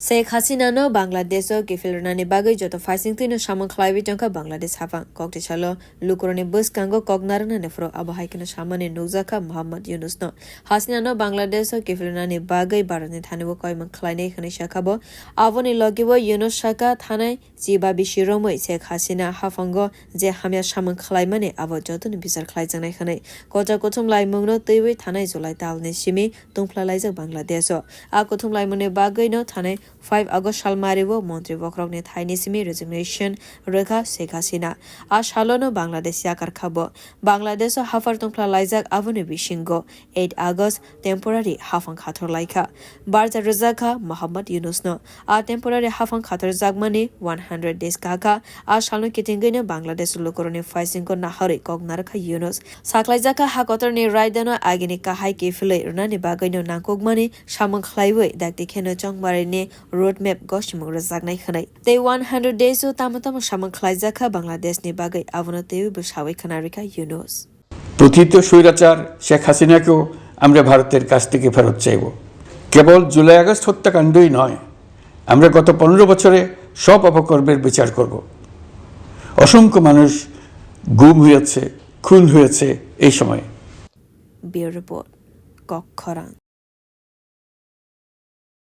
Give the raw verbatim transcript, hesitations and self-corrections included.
Sheikh Hasinano Bangladesh o kiphil rwnani bagwi joto phaisingtwino samung khlaiwi tongkha Bangladesh haphang. Kokti salo lukurokni bwskango kok narwknani phuru abo hai kheno samani nukjakha Muhammad Yunusno. Hasinano Bangladesh o kiphil rwnani bagwi Bharatni thani bo koimang khlainai hwnwi sakha bo. Aboni logi bo Yunus sakha thanai chiba bisi romwi Sheikh Hasina haphango je hamya samung khlaimani abo jotoni bichar khlaijaknai hwnwi. Kocha kuthum laimungno twiwi thanai July talni simi tungphla laijak Bangladesh o. A kuthum laimungni bagwino thanai five August salmario montri bokhorokni thaini simi resignation rwkha Sheikh Hasina. A salono Bangladesh yakar kha bo. Bangladesh o haphar tungphla laijak aboni bisingo eight August temporary haphang khathor laikha. Barja rwjakha Muhammad Yunusno. A temporary haphang khathor jakmani one hundred days kakha. A salno kitingwino Bangladesh lukurokni phaisingko naharwi kok narwkha Yunus. Saklaijakha ha kotorni raidano agini kahai kiphilwi rwnani bagwino nangkukmani samung khlaiwi dakti kheno chongmarini roadmap gosimung rwjaknai hwnwi. Tei one hundred days o tamo tamo samung khlaijakha Bangladeshni bagwi abono teiwi bwsawi khwnarwkha Yunus. প্রকৃত স্বৈরাচার শেখ হাসিনাকেও আমরা ভারতের কাছ থেকে ফেরত চাইব। কেবল July August হত্যাকাণ্ডই নয়, আমরা গত পনেরো বছরে সব অপকর্মের বিচার করব। অসংখ্য মানুষ গুম হয়েছে, খুন হয়েছে এই সময়ে। Bureau Report, Kokkhorang.